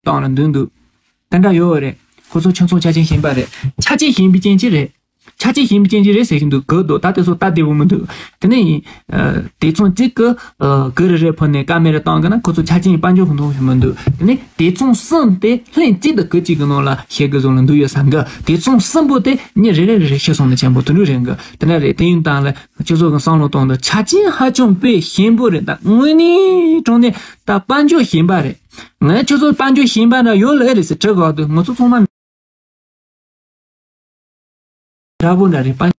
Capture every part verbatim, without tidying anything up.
བཏང་ལ་འདུག་འདུག་དེ་འདྲ་ཡོད་རེད། ཁོ་ཚོ་ཁྱོད་ཚོ་ཆ་རྐྱེན་གཞན་པ་རེད། ཆ་རྐྱེན་གཞན་པའི་རྐྱེན་གྱིས་རེད། ཆ་རྐྱེན་གཞན་པའི་རྐྱེན་གྱིས་རེད་ཟེར་གྱི་འདུག་གོ་འདུག་ད་དེ་ཚོ་སྟབས་བདེ་པོ་མི་འདུག་དེ་ནས་ཡིན། དེ་མཚུངས་གཅིག་གི་གུ་རེ་རེ་ཕུལ་ནས་ཀ་མེ་ར་བཏང་གི་ན་ཁོ་ཚོ་ཆ་རྐྱེན་དཔལ་འབྱོར་ཧུན་ཐོང་ཞིག་མི་འདུག་དེ་ནས་དེ་མཚུངས་གསུམ་དེ་ལྷན་གཅིག་ཏུ་གུ་གཅིག་གི་ནང་ལ་ཞེ་གི་བཟོ་ལ་འདུག་ཡོད་ས་འགའ། དེ་མཚུངས་གསུམ་པོ་དེ་མྱི་རེ་རེ་རེ་ཤི་སོང་ནས་ཆེན་པོ་དུ་ལུས་རེད་འགའ། དེ་འདྲ་རེད། དེ་ཡིན་སྟངས་ལ་ཁྱོད་ཚོ་གི་བསམ་བློ་གཏོང་དུ་ཆ་རྐྱེན་ཧ་ཅང་དཔེ་ཞན་པོ་རེད། ད་དངོས་གནས་དྲང་གནས་ད་དཔལ་འབྱོར་ཞན་པ་རེད། ངས་ཁྱོད་ཚོ་དཔལ་འབྱོར་ཞན་པ་འདྲ་ཡོད་ལ་ཨེ་རེད་ཟེར་དྲི་གོ་དུས་ང་ཚོ་ཚང་མ་འདྲ་པོ་འདྲ་རེད་པ།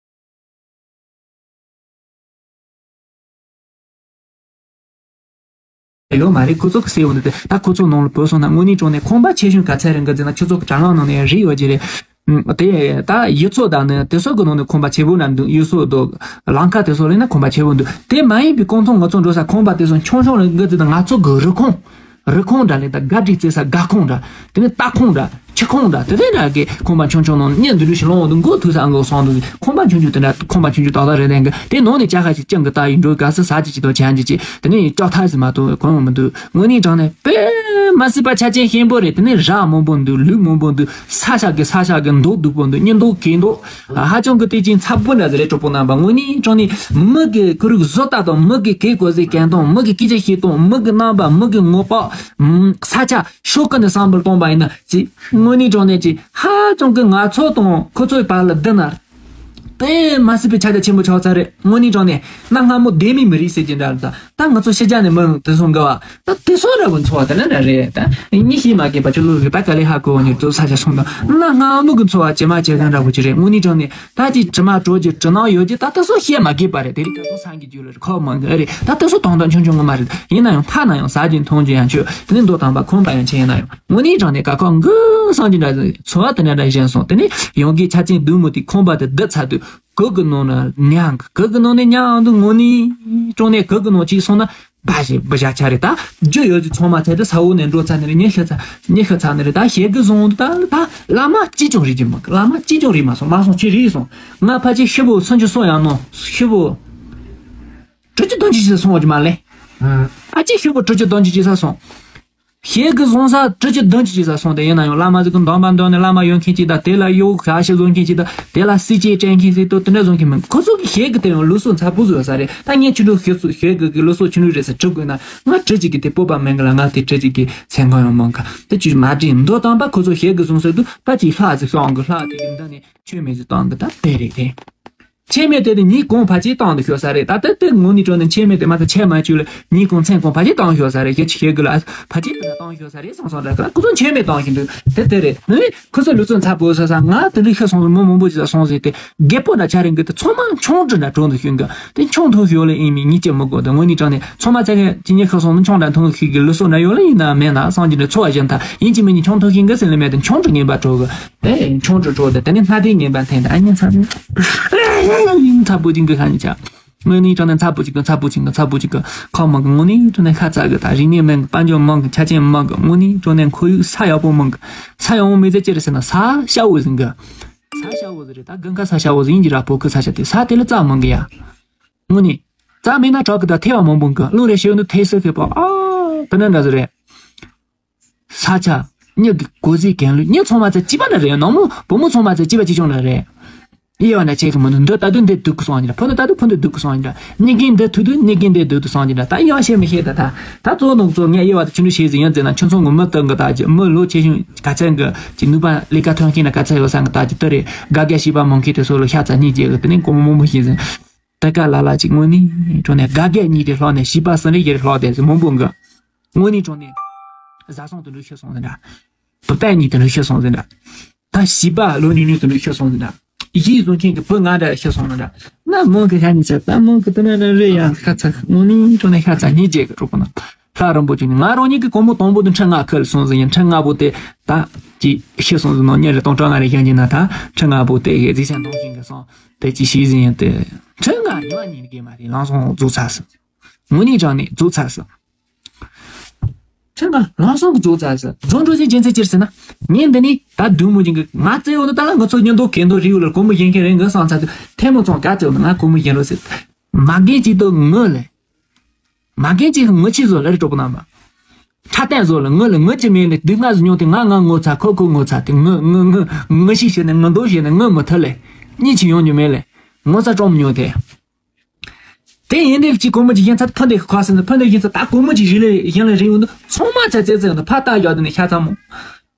ཡོད་མ་རེད། ཁོ་ཚོ་གི་སེ་འོ་འདི་དེ་ད་ཁོ་ཚོ་ནང་ལ་བུད་སོང་ན་དངོས་གནས་དྲང་གནས་ཁང་པ་ཆེ་ཆུང་ག་ཚད་རེད་འགའ་ཟེར་ན་ཁྱོད་ཚོ་གི་དྲ་ལམ་ནང་ནས་རིག་ཡོད་ཀྱི་རེད། ཨུམ། དེ་ད་ཡུལ་ཚོ་དང་ནི་དེ་ཚོ་གི་ནང་ནས་ཁང་པ་ཆེ་པོ་འདྲ་འདུག་ཡུལ་ཚོ་དང་ལམ་ཁ་དེ་ཚོ་ལ་ན་ཁང་པ་ཆེ་པོ་འདུག་དེ་མ་ཡིན་པའི་ཀོང་ཐང་ང་ཚོ་འགྲོ་ས་ཁང་པ་དེ་ཚོ་ཆུང་ཆུང་རེད་འགའ་ཟེར་ན་ང་ཚོ་གི་རི་ཁོང་། རི་ཁོང་འདྲ་ལས་ད་སྒ་བསྒྲིགས་རྩེ་ས་སྒ་ཁོང་འདྲ། དེ་ནས་སྟག་ཁོང་འདྲ། ཁྱི་ཁོང་འདྲ། དེ་འདྲ་གི་ཁང་པ་ཆུང་ཆུང་ནང་གཉེན་འདི་འདྲ་ཞིག་ལོང་འདུག་མགོ་ཐུག་ས་མགོ་སོང་འདུག་ཁང་པ་ཆུང་ཆུང་དེ་འདྲ་ཁང་པ་ཆུང་ཆུང་ཏག་ཏག་རེད་དེ་འདྲ་དེ་ནང་ནས་ཅ་ཁ་ཞིག་ཅང་གི་ད་ཡིན་འགྲོ་ག་ས་ས་ཅིག་ཅིག་དང་ཆང་ཅིག་ཅིག་དེ་ནས་ཡིན་ཅོག་ཐག་ཟིག་མ་གཏོགས་གོན་ཡོང་མི་འདུག་དངོས་གནས་དྲང་གནས་དཔེ་མ་སྲིད་པ་ཆ་རྐྱེན་ཞན་པོ་རེད། དེ་ནས་ར་མང་པོ་འདུག་ལུག་མང་པོ་འདུག་ས་ཆ་གི་ས་ཆ་གི་མདོག་སྡུག་པོ་འདུག་སྙིང་སྟོབས་གས་མདོག་ཧ་ཅང་གི་དེ་ཅིག་ཚ་པོ་འདྲ་ཟིག་རེད། གྲོགས་པོ་རྣམ་པ་དངོས་གནས་དྲང་གནས་མི་གི་ཁོ་རིག་བཟོ་ལྟ་དང་མི་གི་གས་གོ་ཟེ་གན་དང་མི་གི་སྐད་ཆ་བཤད་སྟངས་མི་གི་རྣམ་པ་མི་གི་ངོ་པག་ས་ཆ། ཤོག་ཀུན་ནས་བསམ་བློ་གཏོང་པ་ཡིན་ན་ཅི། དངོས་གནས་དྲང་གནས་ཅི་ཧ་ཅང་གི་ང་ཚོ་དང་ཁོ་ཚོའི་བར་ལ་བསྡུར་ན། དཔེ་མ་སྲིད་པའི་ཁྱབ་རྒྱ་ཆེན་པོ་ཆགས་ཚར་རེད། དངོས་གནས་དྲང་གནས་གནའ་སྔ་མོ་ལྡེ་མིག་མི་རིགས་ཟེར་གྱི་འདྲ་ད་ད་ང་ཚོ་ཕྱི་རྒྱལ་ནས་མི་རུང་དེ་སོང་གི་བ་ད་དེ་སོང་འདྲ་བོ་འཚོ་བ་དེ་ལ་འདྲ་རེད། ད་ཉི་ཤེས་མ་གས་པ་ཆུ་ལུག་རེད་པ་ག་ལེ་ཧ་གོ་བ་ཉོ་ཚོ་ས་ཆ་སོང་དང་གནའ་སྔ་མོ་གི་འཚོ་བ་ཇི་མ་ཇི་བཞིན་འདྲ་བོ་ཅི་རེད། དངོས་གནས་དྲང་གནས་ད་ཅི་དྲི་མ་དྲོ་རྒྱུ་དྲི་སྣང་ཡོད་རྒྱུ་ད་དེ་སོང་བཤད་མ་དགོས་པ་རེད། དེ་རིགས་ད་ཚོ་སངས་རྒྱས་རྒྱུ་ལ་ཁོག་མང་གི་རེད། ད་དེ་ཚོ་དོན་དག་ཆུང་ཆུང་ངོ་མ་རེད། ཡིན་ན་ཡང་ཐ་ན་ཡང་ཟ་རྒྱུ་འཐུང་རྒྱུ་ཡང་ཆོས་དེ་ནས་མདོ་དམ་པ་ཁོམ་པ་ཡང་ཆེ་ཡིན་ན་ཡང་དངོས་གནས་དྲང་གནས་དཀའ་ཁག་འགུལ་སངས་རྒྱས་འདྲ་འཚོ་བ་དེ་འདྲ་འདྲ་བཞིན་སོང་། དེ་ནས་ཡོང་གི་ཆ་ཚན་བདུན་མོ་དེ་ཁོམ་པ་དེ་བསྡུ་ཚར་དུས་གུ་གི་ནང་ན་ཉང་གི་གུ་གི་ནང་ནས་ཉང་འདུག་དངོས་གནས་དྲང་གནས་གུ་གི་ནང་གཅིག་སོང་ན་བ་ཞིག་བུ་ཞག་ཆ་རེད། ད་རྒྱུ་ཡོད་ཚུལ་ཚང་མ་ཚད་དེ་ས་འོག་ནས་འགྲོ་ཚར་ནི་རེད། ཉི་ཤུ་ཚ་ཉི་ཤུ་ཚ་ནི་རེད། ད་ཞེ་གི་བཟུང་འདུག་ད་ད་བླ་མ་གཅིག་ཀྱང་རིག་རྒྱུ་མ་བླ་མ་གཅིག་ཀྱང་རིག་མ་སོང་། མ་སོང་ཁྱེད་རིག་སོང་། ང་ཕལ་ཆེར་ཤི་བོ་སུན་ཅི་སོང་ཡང་ནོ་ཤི་བོ། དྲུག་ཅུ་བདུན་ཅུ་ཅིག་སོང་བ་ཅི་མ་ལེ། ཨ་ཅེ་ཤི་བོ་དྲུག་ཅུ་བདུན་ཅུ་ཅིག་ས་སོང་། ཞེ་གི་བཟུང་ས་དྲུག་ཅུ་བདུན་ཅུ་ཅིག་ས་སོང་། དེ་ཡིན་ན་ཡང་བླ་མ་ཟིག་གི་འདོན་པ་འདོན་ནས་བླ་མ་ཡོང་མཁན་ཅིག་དང་དེ་ལ་གཡོག་ཞག་ཤི་བཟུང་མཁན་ཅིག་དང་དེ་ལ་སྲིད་ཇུས་སྤྲད་མཁན་ཅིག་དང་དེ་འདྲ་བཟུང་མཁན་མིན། ཁོ་ཚོ་གི་ཞེ་གི་དེ་ཡང་ལུགས་སྲོལ་ཚ་པོ་བཟོས་ས་རེད། ད་ངས་ཁྱོད་ཚོ་ཞེ་ཚོ་ཞེ་གི་གི་ལུགས་སྲོལ་ཆུང་ཆུང་རེད་ཟེར་དྲི་དགོས་ན་ང་དྲི་ཅིག་གི་དེ་སྤོབས་པ་མེད་གི་ལ། ང་དེ་དྲི་ཅིག་གི་མཚན་གང་ཡང་མང་ག་དེ་ཅིག་མ་དྲི་མདོ་དམ་པ་ཁོ་ཚོ་ཞེ་གི་བཟུང་ས་དུ་ད་ཅིག་ལྷ་ཟིག་ཤོང་གི་ལྷ་དེ་གི་མདུན་ནས་ཆོས་མེད་ཟིག་བཏང་གི་ད་དེ་རེད་དེ། ཆེ་མེད་དེ་དེ་ཉིས་གོང་ཕལ་ཆེར་བཏང་དུ་ཤོར་ས་རེད། ད་ལྟ་དེ་དངོས་གནས་དྲང་གནས་ཆེ་མེད་དེ་མ་ཐག་ཆེ་མ་བཅུག་ལ་ཉིས་གོང་མཚན་གོང་ཕལ་ཆེར་བཏང་ཤོར་ས་རེད། ཁྱེད་ཆོས་ཤེས་གི་ལ་ཕལ་ཆེར་དེ་འདྲ་བཏང་ཤོར་ས་རེད་བསམ་སོང་། ད་ཁོ་ཚོ་ཆེ་མེད་བཏང་བཞིན་འདུག་དེ་དེ་རེད། ཨེ་ཁོ་ཚོ་ལུས་རྩལ་འཚབ་པོ་ས་ས་ང་དེ་འདྲ་ཤི་སོང་ཟིག་མི་མང་པོ་ཅིག་ལ་སོང་ཟིག་དེ་རྒད་པོ་འདྲ་ཆ་རེ་འགི་དེ་ཚང་མ་ཆུང་དུ་འདྲ་གྲོང་དུ་ཤོད་འགི་དེ་ཆུང་དུ་ཤོད་ལ་ཨིན་མི་ཉིད་ཀྱི་མི་དགོས་དེ་དངོས་གནས་དྲང་གནས་ཚང་མ་ཚད་ཀྱི་ཉིད་ཤི་སོང་ནི་ཆུང་འདྲ་མཐོང་ཤེས་གི་ལུས་རྩལ་འདྲ་ཡོད་ལ་ཡིན་ན་མེད་ན་སངས་རྒྱས་འདྲ་འཚོ་བ་བཞིན་ད་ཡིན་གཅིག་མིན་གཉིས་ཆུང་མཐོང་ཤེས་འགི་ཟིན་ལ་མེད་དེ་ཆུང་དུ་ངན་པ་གྲོགས་གི་དེ་ཆུང་དུ་གྲོགས་དེ་དེ་ནས་སྣ་དེ་ངན་པ་འཐེན་དེ་ཨ་ཉིད་ཚ་ཚ་པོ་ཅིག་གི་ཁ་ཉིད་ཆ། དངོས་གནས་དྲང་གནས་ཚ་པོ་ཅིག་གི་ཚ་པོ་ཅིག་གི་ཚ་པོ་ཅིག་གི་ཁ་མང་གི་དངོས་གནས་དྲང་གནས་ཤ་ཚ་གི་ད་རིག་གནས་མང་གི་དཔལ་འབྱོར་མང་གི་ཆ་རྐྱེན་མང་གི་དངོས་གནས་དྲང་གནས་ཁོར་ཡུག་ས་ཡག་པོ་མང་གི་ས་ཡག་པོ་མེད་ཚེ་ཅི་རེད་ཟེར་ན་ས་ཤ་བོ་ཟིན་གི་ས་ཤ་བོ་ཟིན་རེད། ད་དགུན་ཁ་ས་ཤ་བོ་ཟིན་གྱི་ར་བོད་ཁུལ་ས་ཤ་དེ་ས་དེ་ལ་རྩྭ་མང་གི་ཡ། དངོས་གནས་རྩྭ་མེད་ན་བྲག་གི་ད་ཐལ་བ་མང་པོ་གི་རླུང་རེ་ཤེས་ནི་ཐལ་སོ་ཁེ་པོ་ཨ་དེ་ནས་འདྲ་ཟེར་རེད། ས་ཆ། མྱི་གི་གོ་ཟིག་གན་ལུས་མྱི་ཚང་མ་ཚེ་གཅིག་པ་འདྲ་རེད། ནང་མོ་བུ་མོ་ཚང་མ་ཚེ་གཅིག་པ་གཅིག་རྐྱང་འདྲ་རེད། དབྱེ་བ་འདྲ་བྱེད་གི་མི་འདུག་འདི་ལྟ་དུས་འདི་སྡུག་གི་སོང་ཡིན་འདྲ། ཕོ་འདི་ལྟ་དུས་ཕོ་འདི་སྡུག་གི་སོང་ཡིན་འདྲ། མྱི་གིན་འདི་ཐུག་དུས་མྱི་གིན་འདི་སྡུག་ཏུ་སོང་ཡིན་འདྲ། ད་ཡང་བཤད་མི་ཤེས་ད་ད། ད་གཙོ་ནོ་གཙོ་ངས་དབྱེ་བ་དེ་ཆུང་ཆུང་བྱས་ཟིན་ཡང་ཟེར་ན་ཁྱོད་ཚོ་ངོ་མི་སྟོན་གི་ད་ཅི་མི་ལོ་ཆེ་ཆུང་ག་ཚད་གི་ཅི་ནུས་པ་ལས་ཀ་ཐོན་མཁན་ན་ག་ཚད་ཡོད་ས་གི་ད་ཅི་ལྟ་རེད། དགའ་དགའ་བྱིས་པ་མང་མཁན་དེ་ཚོ་ལ་ཤ་ཚ་གཉིས་རྒྱས་གི་དེ་ནས་གོང་མོ་མོ་བྱས་ཟིན། ད་ག་ལ་ལ་ཅིག་དངོས་གནས་དྲང་གནས་དགའ་དགའ་གཉིས་དེ་ལྷག་ནས་བྱིས་པ་སུན་རེ་ཡེར་ལྷག་དེ་ཟིན་མང་པོ་གི་དངོས་གནས་དྲང་གནས་བཟའ་ཚང་དུ་འགྲོ་ཤི་སོང་ཟིན་འདྲ། བུ་བརྟན་གཉིས་དེ་འདྲ་ཤི་སོང་ཟིན་འདྲ། ད་བྱིས་པ་ལོ་ཉུང་ཉུང་དེ་འདྲ་ཤི་སོང་ཟིན་འདྲ། གཞིས་བཟུང་མཁན་གྱི་བུ་ང་འདྲ་ཤི་སོང་ཟིན་འདྲ། ན་མོ་གི་ཤ་ཉིད་ཆགས་ད་མོ་གི་དེ་འདྲ་འདྲ་རེད་ཡ་ཤ་ཚ་དངོས་གནས་དྲང་གནས་ཤ་ཚ་གཉིས་རྒྱས་གི་གྲོགས་པོ་ན། ལྷ་རིན་པོ་ཆེ་ནི་ང་རང་ཉིད་ཀྱི་སྒོར་མོ་དང་པོ་དེ་ཁྲི་ལྔ་ཁུར་སོང་ཟིན་ཡིན། ཁྲི་ལྔ་པོ་དེ་ད་ཀྱི་ཤི་སོང་ཟིན་ནོ་ཉིན་རེ་སྟོང་ཕྲག་ལྔ་རེ་བཞག་གྱིན་ན་ད་ཁྲི་ལྔ་པོ་དེ་གི་རྫིག་ཆ་འདོང་བཞིན་གི་སོང་དེ་ཅི་ཤེས་ཟིན་ཡིན་ཏེ། ཁྲི་ལྔ་ཉི་མ་ཉིན་གི་མ་རེད་ལང་སོང་རྫོགས་ཚར་སོང་། དངོས་གནས་དྲང་གནས་རྫོགས་ཚར་སོང་། ཁྱེད་ང་ལང་སོང་གི་རྫོགས་ཚར་ཟེར་རྫོགས་འགྲོ་ཞིག་རྒྱན་ཚད་ཅིར་ཟེར་ན། ངས་འདི་ནི་ད་བདུད་མོ་ཅན་གི་ང་བཙལ་ཡོད་ནི་ད་ལ་ང་ཚོ་ཉོན་མདོག་གན་མདོག་རིག་ཡོད་ལ་སྒོར་མོ་གཞན་མཁན་རེད་འགའ་སང་ཚར་དུས་ཐལ་མོ་ཚོང་ག་བཙལ་ཡོད་ནི་ང་སྒོར་མོ་གཞན་རོགས་ཟེར། མ་རྒན་ཅིག་ཏུ་ངུ་ལེ། མ་རྒན་ཅིག་ངུ་ཆི་བཟོ་ལེ་རེ་གྲོགས་པོ་རྣམ་པ། ཁྲ་བཏན་བཟོ་ལ་ངུ་ལ་ངུ་ཅི་མེད་ལ་དུས་སྔ་ཟིག་མྱོང་དེ་ང་ང་ངོ་ཚ་ཁོ་ཁོ་ངོ་ཚ་དེ་ངུ་ངུ་ངུ་ངུ་ཤིག་བྱས་ནས་ངུ་མདོག་བྱས་ནས་ངུ་མི་ཐུབ་ལེ། གཉིད་ཆི་ཡོང་རྒྱུ་མེད་ལེ། ངོ་ཚ་ཀྲོང་མི་ཉོ་དེ། དེ་ཡིན་དེ་གཅིག་གོང་མོ་གཅིག་ཡིན་ཚད་ཕུ་འདེགས་ཁ་སེ་འདི་ཕུ་འདེགས་ཡིན་ཚད་ད་གོང་མོ་གཅིག་རི་ལེ་ཡིན་ལེ་རི་ཡོང་དུ་ཚང་མ་ཚད་ཚད་ཚད་འདི་ཕ་ཏ་ཡག་དུ་ནས་ཤ་ཚ་མོ།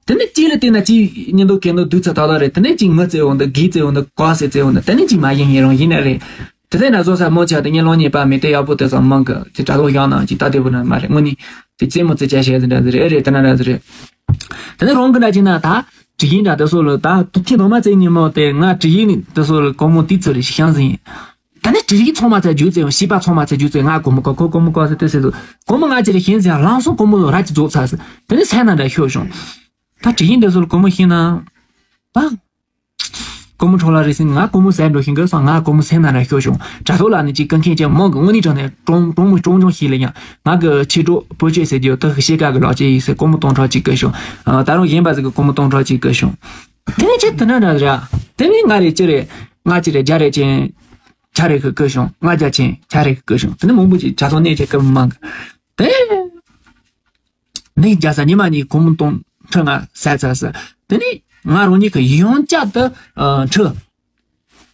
དེ་ནས་གཅིག་ལ་བལྟས་ན་གཅིག་ཉིན་དུ་གན་དུ་དུས་ཚོད་ད་ལ་རེད། དེ་ནས་གཅིག་ངུ་རྩེ་འོང་དུ་གི་རྩེ་འོང་དུ་ག་སེ་རྩེ་འོང་དུ་དེ་ནས་གཅིག་མ་ཡིན་ཡིན་རང་ཡིན་ནས་རེད། དེ་ཚད་ན་བཟོ་ས་མོ་ཆ་དེ་ངས་ལོ་གཉིས་པ་མི་དེ་ཡག་པོ་དེ་ཚོ་མང་གི་དེ་དྲ་ལོ་ཡང་ན་གཅིག་ད་དེ་བུ་ན་མ་རེད། དངོས་གནས་དེ་རྩེ་མོ་རྩེ་ཆ་བྱས་ཟིན་འདྲ་ཟིག་རེད། ཨེ་རེད། དེ་ན་འདྲ་ཟིག་རེད། དེ་ནས་རང་གི་འདྲ་གཅིག་ན་ད་དྲི་ཡིན་འདྲ་དེ་སོགས་ལ་ད་དུ་ཁྱི་དང་མ་རྩེ་ཉིན་མོ་དེ་ང་དྲི་ཡིན་དེ་སོགས་ལ་གོང་མོ་དུས་ཚོད་རེ་ཞིག་བཤམས་ཟིན་ཡིན། ད་ནི་དྲི་རིགས་ཚང་མ་ཚེ་རྒྱུ་ཚེ་ཡང་བྱིས་པ་ཚང་མ་ཚེ་རྒྱུ་ཚེ་ང་གོ་མོ་གོ་ཁོ་གོ་མོ་གོ་ཟེར་ཏེ་ཟེར་དུས་གོ་མོ་ང་ཅི་རེ་ཤེས་ཟེར་ཡང་ལང་སོང་། གོ་མོ་ལོ་ར་ཅི་རྫོགས་ཚར་ཟེར། དེ་ནི་སེམས་ན་འདྲ་ཤོར་བྱུང་། ད་དྲི་ཡིན་འདི་ཚོ་ལ་གོ་མོ་ཤེས་ན་ད་གོ་མོ་འཕྲོ་ལ་རེ་ཟིན་ང་གོ་མོ་ཟེར་འགྲོ་ཤིང་གི་སང་ང་གོ་མོ་སེམས་ན་འདྲ་ཤོར་བྱུང་། དྲ་ཐོག་ལ་ནི་ཅིག་ཀུན་མཁྱེན་ཅན་མང་གི་དངོས་གནས་དྲང་ནས་གྲོང་གྲོང་མོ་ཅུང་ཅུང་ཞིག་ལ་ཡང་ང་གི་ཆེ་གྲོགས་བོད་ཆོས་ཟེར་རྒྱུ་དག་གི་ཤེས་ཀ་གི་ལག་ཅེ་ཡིག་ཟེར་གོ་མོ་སྟོང་ཕྲག་ཅིག་བསྐུར་བྱུང་། ད་རུང་གཞན་པ་ཟིག་གི་གོ་མོ་སྟོང་ཕྲག་ཅིག་བསྐུར་བྱུང་། དེ་ནས་ཅི་དེ་འདྲ་འདྲ་ར། དེ་ནས་ང་རེ་ཅི་རེད། ང་ཅི་རེད་རྒྱ་རེད་ཅན། ཆ་རེ་ཁི་ཀི་བྱུང་། ང་རྒྱ་ཆེན་ཆ་རེ་ཁི་ཀི་བྱུང་། དེ་ནས་མང་པོ་ཅིག་ཆ་ཚང་གནས་ཆེ་ཀི་མང་གི། དེ་ནས་རྒྱ་ས་ཉི་མ་གཉིས་གོ་མོ་སྟོང་ཁྲི་ང་ཟ་ཚ་ཟ། དེ་ནས་ང་རང་ཉིད་ཀྱི་ཡང་བསྐྱར་དུ་ཁྲི་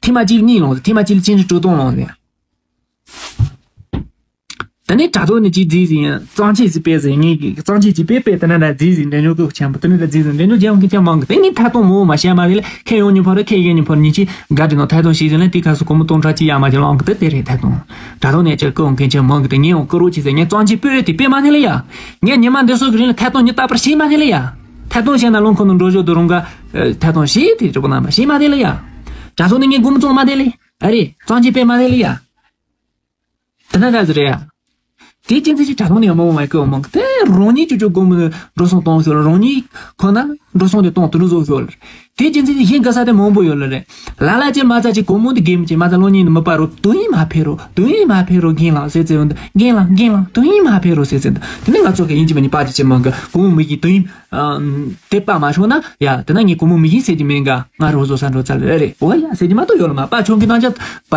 ཐེངས་མ་གཅིག་གཉིས་ལོངས། ཐེངས་མ་གཅིག་ལ་ཆིན་ཁྲི་དྲུག་སྟོང་ལོངས་ཟེར། དེ་ནས་དྲ་ཐོག་ནས་ཅིག་རྫིས་ཟིན་ཡང་གཙང་ཆེ་ཟིག་པས་ཟིན་ངེས་ཀྱི་གཙང་ཆེ་ཅིག་པས་པས་དེ་ན་ད་རྫིས་ཟིན་འདྲེན་ཉོ་ཀོ་ཆེན་པོ་དེ་ནས་ད་རྫིས་ཟིན་འདྲེན་ཉོ་རྒྱལ་ཡོང་མཁན་ཅན་མང་གི། དེ་ངས་ཐད་གཏོང་མོ་མ་བཤད་མ་རེད་ལ་ཁྱེད་ཡོང་ཉིན་ཕོ་རེད། ཁྱེད་ཡོང་ཉིན་ཕོ་རེད། ཉིན་གཅིག་དགའ་དྲི་ནོ་ཐད་གཏོང་ཞིག་ཟིན་ལ་དེ་ཁ་སུ་གོ་མོ་སྟོང་ཕྲག་གཅིག་ཡར་མ་ཅིག་ལོངས་གི། དེ་དེ་རེད། ཐད་གཏོང་དྲ་ཐོག་ནས་ཅིག་ཀོ་ཡོང་མཁན་ཅན་མང་གི། དེ་ངས་ཡོང་ཀོ་རོ་ཅིག་ཟེར་ངས་གཙང་ཆེ་པོས་དེ་པས་མ་ནི་ལ་ཡ། ངས་ཉི་མ་འདི་སོགས་ཀྱི་རིང་ལ་ཐད་གཏོང་ཉི་ལྟ་བར་ཤེས་མ་ནི་ལ་ཡ། ཐད་གཏོང་བྱས་ན་ལོ་འཁོར་ནང་འགྲོ་བཞོ་དུ་རུང་ག་ཐད་གཏོང་ཞེས་དེ་གྲུབ་པ་རྣམ་པ་ཤེས་མ་ནི་ལ་ཡ། དྲ་ཐོག་ནས་ངས་སྒོ་མོ་བཙོང་མ་ནི་ལ་ཡ། ཨ་རེད། གཙང་ཆེ་པས་མ་ནི་ལ་ཡ། དེ་ན་འདྲ་ཟེར་ཡ། དེ་ཅི་ཚེ་ཅི་དྲ་ཐོག་ནས་མང་བ་ཀོ་མང་གི། དེ་རང་ཉིད་ཅུ་ཅུ་གོ་མོ་འགྲོ་སོང་གཏོང་ཤོར། རང་ཉིད་ཁོ་ན་འགྲོ་སོང་དེ་གཏོང་དུ་རུ་བཟོ་ཤོར། དེ་ཅི་ཚེ་ཅི་ཡིན་དགའ་ས་དེ་མང་པོ་ཡོད་ལ་རེད། ལ་ལ་ཅི་མ་ཚ་ཅི་གོ་མོ་འདི་གེམ་ཅི་མ་ཚ་ལོ་གཉིས་ནི་མི་པ་རོ་དུ་ཡིན་མ་ཕེ་རོ་དུ་ཡིན་མ་ཕེ་རོ་རྒན་ལགས་ཟེར་ཙེ་འོན་ཏུ་རྒན་ལགས་རྒན་ལགས་དུ་ཡིན་མ་ཕེ་རོ་ཟེར་ཙེ་འདུ། དེ་ནི་ང་ཚོ་གི་ཡིན་གཅིག་མིན་གཉིས་པ་ཅི་ཅི་མང་གི་གོ་མོ་མི་གི་དུ་ཡིན། དེ་པ་མ་ཤོག་ན་ཡ་དེ་ན་ངས་གོ་མོ་མི་ཡིན་ཟེར་གྱི་མིན་ག་ང་རོ་བཟོ་ས་འགྲོ་ཚར་ལེ་རེད། འོ་ཡ་ཟེར་གྱི་མ་གཏོགས་ཡོད་ལ་མ་པ་ཆུང་གི་ནང་ཆ་པ་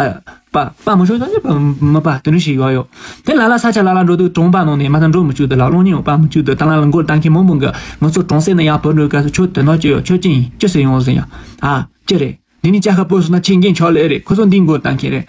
པ་པ་མ་ཤོག་ནང་ཆ་པ་མ་པ་དེ་འདྲ་ཞིག་ཡོད་ཡོད། དེ་ལ་ལ་ས་ཆ་ལ་ལ་འགྲོ་དུས་གྲོང་པ་ནང་ནས་མ་ཐང་འགྲོ་མི་བཅུག་དུ་ལ་ལོང་ཉིན་པ་མི་བཅུག་དུ་ད་ལ་ལ་མགོ་བཏང་མཁན་མང་པོ་འགའ་ང་ཚོ་གྲོང་གསེབ་ན་ཡང་བུ་འགྲོ་ག་སུ་ཁྱོད་དེ་ནོ་ཅི་ཡོད་ཁྱོད་ཅི་ཡིན་ཅི་ཟེར་ཡོང་ཟེར་ཡང་ཨ་ཅི་རེད། འདི་ནི་ཅ་ཁ་པོ་སོང་ན་ཁྱེད་འགན་ཆོག་ལེ་རེད། ཁོ་ཚོ་འདི་མགོ་བཏང་མཁན་རེད།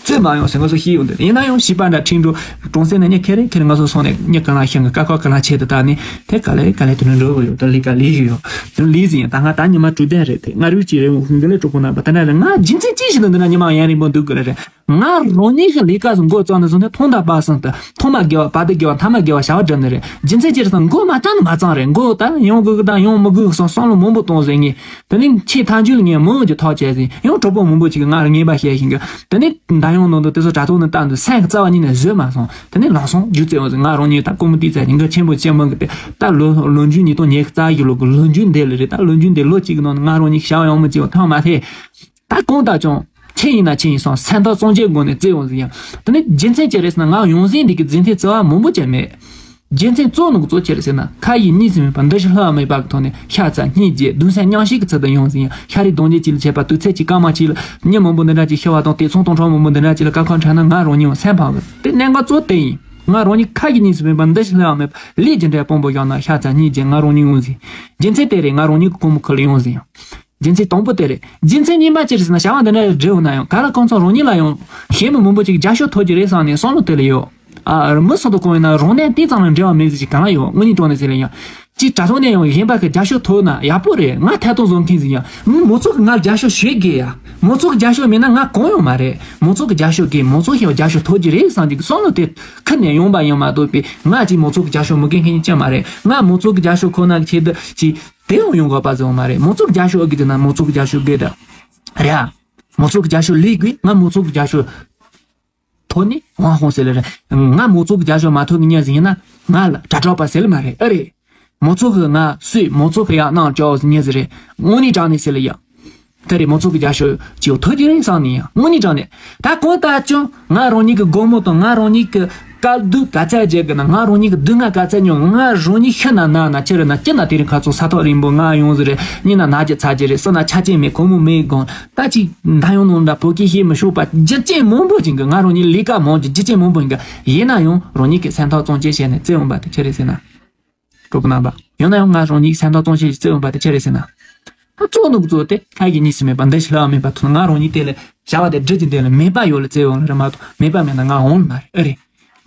རྩོད་མ་ཡོང་ཟེར་ང་ཚོ་ཤེས་ཡོང་དུས་ཡིན་ན་ཡང་བྱིས་པ་འདྲ་ཁྲིད་འགྲོ། གྲོང་གསེབ་ནས་ཉེ་ཁེ་རེ་ཁེ་རེ་ང་ཚོ་སོང་ནས་ཉེ་གང་ལ་ཤེས་ཀ་ཀ་ཀ་ལ་ཆེད་དུ་བཏང་ནས་དེ་ག་ལེ་ག་ལེ་དུ་ནས་འགྲོ་དགོས་ཡོད་དུ་ལི་ག་ལི་ཞིག་ཡོད་དུ་ལི་ཟིན་ཡང་ད་ང་ད་ཉི་མ་དྲུག་ལྡན་རེད་དེ་ང་རུས་ཀྱི་རེ་འོང་འདི་ལས་གྲོགས་པོ་རྣམ་པ་ད་ནས་ང་རྒྱུ་མཚན་ཅི་ཞིག་ནི་འདི་ན་ཉི་མ་ཡན་རིང་པོ་འདུག་གི་རེད། ང་རང་ཉིད་ཀྱི་ལས་ཀ་སུ་འགོ་བརྩམས་ནས་བཟུང་ནས་ཐོག་མཐའ་བར་གསུམ་དུ་ཐོག་མ་དགེ་བ་བར་དུ་དགེ་བ་མཐའ་མ་དགེ་བ་བྱ་བ་བསྒྲུབས་ནི་རེད། རྒྱུ་མཚན་ཅི་རེད་ཟེར་ན་མགོ་མ་བཏང་ནི་མ་བཏང་རེད། མགོ་ད་ཡོང་དགོས་གི་དང་ཡོང་མི་དགོས་གི་སོང་བསམ་བློ་མང་པོ་གཏོང་ཟེར་ངེས། དེ་ནས་ཆེས་མཐའ་མཇུག་ལ་ངས་མང་གི་ཐག་བཅད་ཟིན་ཡང་གྲོགས་པོ་མང་པོ་ཅིག་གིས་ང་ལ་ངན་པ་བཤད་བཞིན་གི། དེ་ནས་ད་ཡོང་ནང་དུ་དེ་ཚོ་དྲ་ཐོག་ནས་བཏང་དུས་སེམས་ཀྱི་རྩ་བ་ཉིད་ནས་བཟོད་མ་སོང་། དེ་ནས་ལམ་སང་རྒྱུ་རྩེ་བ་ཟིན་ང་རང་ཉིད་ད་ཀོ་མོ་ཏི་རྩ་ཉིན་ག་ཆེན་པོ་ཆེན་མོ་གི་དེ་ད་ལོ་ལོ་མཇུག་ཉིས་སྟོང་ཉི་ཤུ་རྩ་བཞི་ལོ་གི་ལོ་མཇུག་འདི་ལ་རེད། ད་ལོ་མཇུག་འདི་ལོ་གཅིག་གི་ནང་ནས་ང་རང་ཉིད་བྱ་བ་ཡང་མི་བྱེད་པ་ཐང་མ་ཐེ། ད་གང་ལྟར་ཀྱང་ཆེ་ཡིན་ན་ཆེ་ཡིན་སོང་སེམས་ཐག་གཙང་བཅད་སྒོ་ནས་བརྩེ་བ་ཟིན་ཡང་། དེ་ནས་རྒྱུ་མཚན་ཅི་རེད་ཟེར་ན་ང་ཡོང་ཟིན་འདི་གི་རྫུན་ཐེ་རྩ་བ་མང་པོ་ཅན་མེད། རྒྱུ་མཚན་གཙོ་ནོ་གཙོ་ཅི་རེད་ཟེར་ན་ཁ་ཡི་གཉིས་སུ་མེད་པ་འདི་ཞིག་ལྷག་མེད་པ་གི་ཐོག་ནས་ཤ་ཚ་སྙིང་རྗེ་གདུང་སེམས་མཉམ་བསྲེས་ཀྱི་ཚུལ་དུ་ཡོང་ཟིན་ཡང་ཤ་རིགས་གདོང་རྒྱུད་ཅིག་ལ་བྱས་པ་དུས་ཚོད་ཅིག་སྐར་མ་གཅིག་ལ་མྱི་མང་པོ་འདི་འདྲ་ཅིག་ཤི་བ་དང་དེ་ཚོང་སྟོང་ཕྲག་མང་པོ་འདི་འདྲ་ཅིག་ལ་དཀའ་ཁག་འཕྲད་ན་ང་རང་ཉིད་སེམས་ཕམ་གི། དེ་གནད་འགག་གཙོ་དེ་ཡིན། ང་རང་ཉིད་ཁ་ཡི་གཉིས་སུ་མེད་པ་འདི་ཞིག་ལྷག་མེད་པ་ལས་ཀྱི་འབྲས་སྤོང་པོ་བཞག་ན་ཤ་ཚ་སྙིང་རྗེ་ང་རང་ཉིད་ཡོང་ཟིན། རྒྱུ་མཚན་དེ་རེད། ང་རང་ཉིད་ཀྱི་ཀོ་མོ་ཁུ་ལ་ཡོང་ཟིན་ཡང་། རྒྱུ་མཚན་དང་པོ་དེ་རེད། རྒྱུ་མཚན་གཉིས་པ་ཅི་རེད་ཟེར་ན་བྱ་བ་འདི་འདྲ་རེ་འབྲི་འོང་ན་ཡང་ག་ལ་ཁོང་ཚོ་རང་ཉིད་ལ་ཡང་ཞེ་མི་མང་པོ་ཅིག་རྒྱབ་སྐྱོར་ཐོབ་ཀྱི་རེད་བསམ་ནས་བསམ་བློ་དེ་ལ་ཡོད། ཨ་མི་སུ་དང་གང་ཡིན་ན་རང་གནས་དེ་ཙམ་ལ་འབྲེལ་བ་མེད་ཟེར་གྱི་གང་ལ་ཡོད། དངོས་གནས་དྲང་གནས་ཟེར་ལ་ཡང་ཅིག་དྲ་ཐོག་ནས་ཡང་གཞན་པ་གི་རྒྱབ་སྐྱོར་ཐོབ་ན་ཡག་པོ་རེད། ང་ཐད་གཏོང་བཟོ་མཁན་ཟིག་ཡང་མི་མང་ཚོགས་ཀྱི་ང་རྒྱབ་སྐྱོར་བྱེད་དགོས་ཡ། མང་ཚོགས་ཀྱི་རྒྱབ་སྐྱོར་མེད་ན་ང་གང་ཡོང་མ་རེད། མང་ཚོགས་ཀྱི་རྒྱབ་སྐྱོར་དགོས། མང་ཚོགས་ཀྱི་རྒྱབ་སྐྱོར་ཐོབ་ཀྱི་རེད་བསམ་གྱི་བསམ་བློ་དེ་ཁུར་ནས་ཡོང་པ་ཡིན་མ་གཏོགས་པའི་ང་ཅིག་མང་ཚོགས་ཀྱི་རྒྱབ་སྐྱོར་མི་དགོས་མཁན་ཅི་མ་རེད། ང་མང་ཚོགས་ཀྱི་རྒྱབ་སྐྱོར་ཁོ་ན་གི་ཆེད་དུ་ཅིག་དེ་ཡང་ཡོང་དགོས་པ་ཟེར་བ་མ་རེད། མང་ཚོགས་རྒྱབ་ཤོག་གི་དེ་ན་མང་ཚོགས་རྒྱབ་ཤོག་དགོས་ད། རེད་ཨ། མང་ཚོགས་རྒྱབ་ཤོག་ལས་དགོས། ང་མང་ཚོགས་རྒྱབ་ཤོག་ཐོག་ནས་དབང་ཧོང་ཟེར་ལ་རེད། ང་མང་ཚོགས་རྒྱབ་ཤོག་མ་ཐོབ་ནི་ཉན་ཟིན་ཡིན་ན་ང་ལ་དྲ་གྲགས་པ་ཟེར་ལ་མ་རེད། ཨ་རེད། མང་ཚོགས་གི་ང་སུས་མང་ཚོགས་གི་ཡང་གནང་ཅོག་ཉན་ཟེར་རེད། དངོས་གནས་དྲང་གནས་ཟེར་ལ་ཡ། དེ་རེད། མང་ཚོགས་ཀྱི་རྒྱབ་སྐྱོར་ཅིག་ཐོབ་ཀྱི་རེད་བསམ་ནས་ཡང་དངོས་གནས་དྲང་གནས་ད་གང་ལྟར་ཀྱང་ང་རང་ཉིད་ཀྱི་སྒོ་མོ་དང་ང་རང་ཉིད་ཀྱི་དཀའ་སྡུག་ག་ཚད་བརྗེད་གི་ན། ང་རང་ཉིད་ཀྱི་སྡུག་བསྔལ་ག་ཚད་མྱོང་། ང་རང་ཉིད་ཤི་ན་ན་ན་ཅི་རེད་ན་ཅི་ན་དེ་རིང་ཁ་ཚོ་ས་ཐོག་རིང་པོ་ང་ཡོང་ཟི་རེད། གཉིད་ན་ན་རྒྱུ་ཚ་རྒྱུ་རེད། སུ་ན་ཆ་ཅན་མེད་ཁོ་མོ་མེད་དགོངས་ད་ཅིག་མཐའ་ཡོང་ནང་འདྲ་བོད་སྐད་ཤེས་མི་ཤོག་པ་རྒྱུ་རྐྱེན་མང་པོ་ཅིག་གི་ང་རང་ཉིད་ལས་ཀ་མང་གི་རྒྱུ་རྐྱེན་མང་པོ་ཡིན་གི་ཡིན་ན་ཡང་རང་ཉིད་ཀྱི་སེམས་ཐག་གཙང་བཅད་བྱས་ནས་བརྩི་འོང་པ་དེ་ཅི་རེད་ཟེར་ན། གྲོགས་པོ་རྣམ་པ། ཡང་ན་ཡང་ང་རང་ཉིད་ཀྱི་སེམས་ཐག་གཙང་བྱེད་ཀྱི་བརྩེ་བ་འབའ་དེ་ཆི་རེད་ཟེར་ན། ད་གཙོ་ནོ་གཙོ་དེ་ཁ་གི་གཉིས་སུ་མེད་པ་འདི་ཞིག་ལྷག་མེད་པ་ཐུག་ན་ང་རང་ཉིད་དེ་ལས་བྱ་བ་དེ་སྒྲུབ་ཀྱི་འདོད་ལ་མེད་པ་ཡོད་ལ་བརྩེ་བ་ལ་རེ་མ་གཏོགས་མེད་པ་མེད་ན་ང་འོང་མ་རེད། ཨེ་རེད།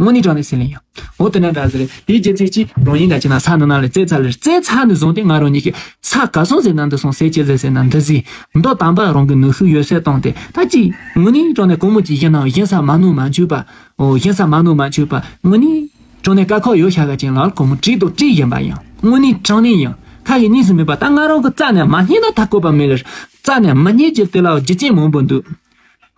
དངོས་གནས་དྲང་གནས་ཟེར་ལེ་ཡང་། འོ་དེ་འདྲ་འདྲ་ཟེར་རེད། དེའི་རྒྱུ་མཚན་གྱིས་རང་ཉིད་འདྲ་ཅིག་ན་ས་འདི་ན་ལས་རྩེ་ཚ་ལེ་རྩེ་ཚ་ནས་བཟུང་སྟེ་ང་རང་ཉིད་ཀྱི་ས་ག་སོང་ཟེར་ན་འདི་སོང་ཟེར་ཅི་ཟེར་ཟེར་ན་འདི་ཟིན། མདོ་དམ་པ་རང་གི་ནུས་ཤུགས་ཡོད་ཚད་བཏང་སྟེ་ད་ཅིག་དངོས་གནས་དྲང་གནས་གོང་མོ་ཅིག་ཡིན་ནའང་ཡིན་ས་མ་ནོར་མ་འཆུག་པ། ཨོ་ཡིན་ས་མ་ནོར་མ་འཆུག་པ་དངོས་གནས། ཅུང་ནས་དཀའ་ཁག་ཡོད་ཤ་ག་ཅན་ལ་ཁོ་མོ་བྲིས་དང་བྲིས་ཡིན་པ་ཡང་དངོས་གནས་དྲང་གནས་ཡང་ཁ་ཡི་གཉིས་སུ་མེད་པ་ད་ང་རང་གི་རྩ་ནས་མ་རྙེད་ན་ད་བཀོད་པ་མེད་ལ། རྩ་ནས་མི་རྙེད་ཀྱི་དེ་ལ་རྒྱུ་རྐྱེན་མང་པོ་འདུག་